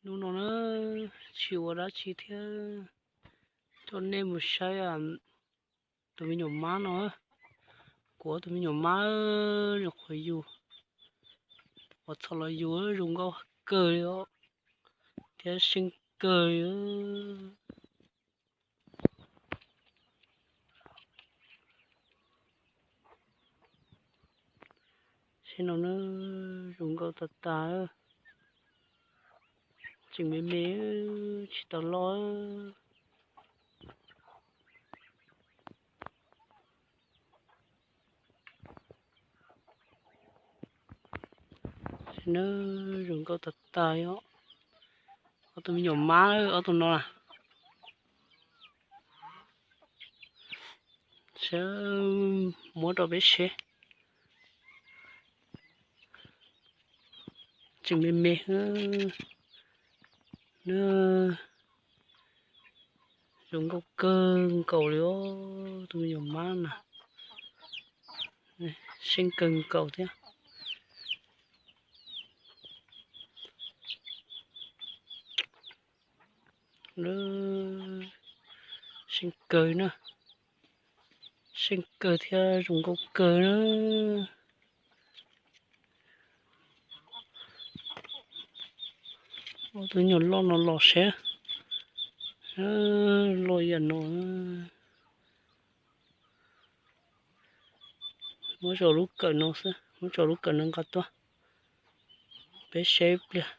Hnub no na, tsis ua dab tsi thiab, coj nej mus saib tus me nyuam mab no. Kuv tus me nyuam mab nyuam qhuav yug, ua txog los yug zoo nkauj kawg li os, thiab seej kawg li. Saib no na, zoo nkauj tag tag, tseem me me, tsis tau loj. Saib na, zoo nkauj tag tag os. Ob tug me nyuam mab, ob tug no na. Saib, muab rau peb seb. Tseem me me, zoo nkauj kawg nkaus li os, tus me nyuam mab na. Seej kawg nkaus thiab. Seej kawg na, seej kawg thiab zoo nkauj kawg na. Tus nyuam loj no los seb, loj yam no. Muab tso lub kawm no xwb, muab tso lub kawm no nqa tuaj, peb saib ib pliag.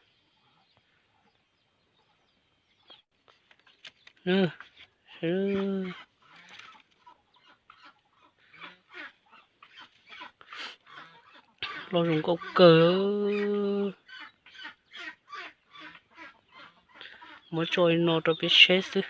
Los zoo nkauj kawg. Muab tso li no rau peb saib xwb.